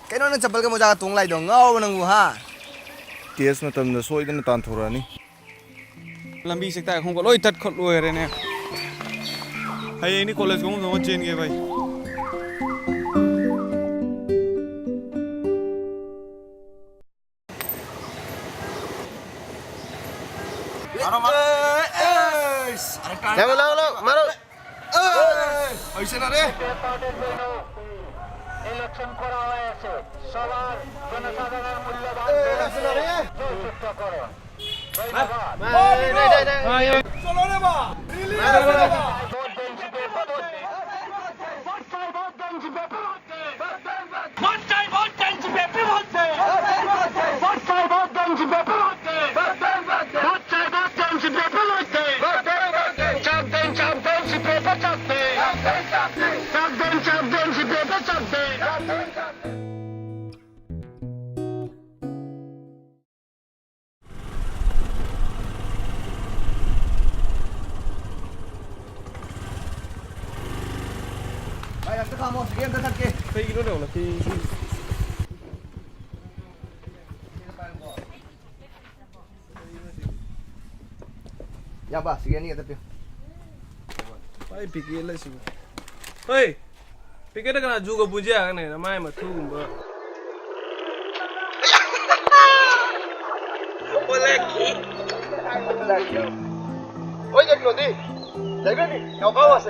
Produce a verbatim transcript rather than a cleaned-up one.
ꯀꯩꯅꯣ ꯅꯪ ꯆꯝꯄꯜꯒ ꯃꯣꯖꯥꯒ ꯇꯣꯡ ꯂꯥꯛꯏꯗꯣ? ꯉꯥꯎꯔꯕ ꯅꯪꯕꯨ, ꯍꯥ? ꯇꯦꯁ ꯃꯇꯝꯗ ꯁꯣꯏꯗꯅ ꯇꯥꯟꯊꯣꯔꯛꯑꯅꯤ꯫ ꯂꯝꯕꯤ ꯆꯦꯛꯇꯥꯏ ꯈꯣꯡꯕ ꯂꯣꯏ ꯇꯠ ꯈꯣꯠ ꯂꯣꯏꯔꯦꯅꯦ꯫ ꯍꯌꯦꯡꯅꯤ ꯀꯣꯂꯦꯖ ꯈꯣꯡꯎꯞ ꯇꯣꯡꯉ ꯆꯦꯟꯒꯦ ꯚꯥꯏ꯫ ꯂꯥꯎ, ꯂꯥꯎ, ꯂꯥꯎ, ꯃꯔꯨꯞ꯫ এই, হইছে না রে? ইলেকশন করা হয়েছে, সবার জনসাধারণের মূল্যবান ভোট চুক্ত করুন। ধন্যবাদ। চলো রে বা, রিলিজ চলো রে বা। ভোট দিন, ভোট দিন। ভোট চাই, ভোট দিন, ভোট দিন। ভোট চাই, ভোট চাই, সিপিএপি ভোট চাই। ভোট চাই, ভোট চাই, সিপিএপি ভোট চাই। ভোট চাই, ভোট চাই, সিপিএপি ভোট চাই। চাপ দেন, চাপ দেন, সিপিএপি চাপ দেন। চাপ দেন, চাপ দেন, সিপিএপি চাপ দেন। ꯚꯥꯏ, ꯑꯝꯇ ꯈꯥꯝꯃꯣ, ꯁꯤꯒꯦ ꯑꯝꯇ ꯊꯛꯀꯦ꯫ ꯀꯩꯒꯤꯅꯣꯅꯦ, ꯍꯧꯅ ꯁꯤ, ꯁꯤ? ꯏꯌꯥꯝꯕ, ꯁꯤꯒꯦ ꯑꯅꯤ ꯈꯛꯇ ꯄꯤꯌꯨ꯫ ꯚꯥꯏ, ꯄꯤꯀꯦꯠ ꯂꯩꯁꯤꯕꯨ꯫ ꯍꯣꯏ! ꯄꯤꯀꯦꯠꯇ ꯀꯅꯥ ꯖꯨꯒ ꯄꯨꯟꯁꯤ ꯍꯥꯏꯒꯅꯤ? ꯅꯃꯥꯏ ꯃꯊꯨꯒꯨꯝꯕ꯫ Hoy de Clodí, de Beni, Caucao,